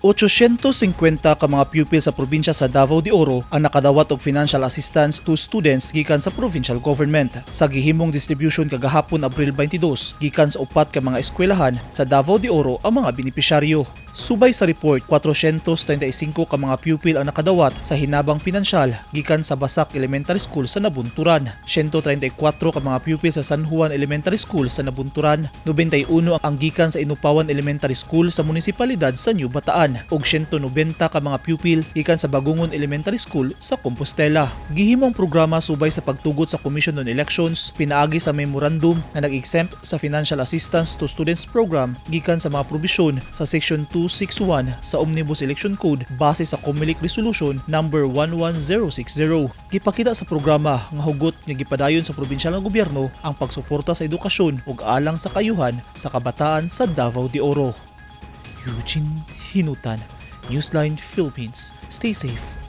850 ka mga pupil sa probinsya sa Davao de Oro ang nakadawat og financial assistance to students gikan sa provincial government. Sa gihimong distribution kagahapon, Abril 22, gikan sa upat ka mga eskwelahan sa Davao de Oro ang mga benepisyaryo. Subay sa report, 435 ka mga pupil ang nakadawat sa hinabang pinansyal gikan sa Basak Elementary School sa Nabunturan, 134 ka mga pupil sa San Juan Elementary School sa Nabunturan, 91 ang gikan sa Inupawan Elementary School sa munisipalidad sa New Bataan ug 190 ka mga pupil gikan sa Bagungon Elementary School sa Compostela. Gihimo ang programa subay sa pagtugot sa Commission on Elections pinaagi sa memorandum na nag-exempt sa Financial Assistance to Students Program gikan sa mga probisyon sa Section 261 sa Omnibus Election Code base sa COMELEC Resolution number 11060. Gipakita sa programa nga hugot nga gipadayon sa probinsyal nga gobyerno ang pagsuporta sa edukasyon ug alang sa kayuhan sa kabataan sa Davao de Oro. Eugene Hinutan, Newsline Philippines. Stay safe.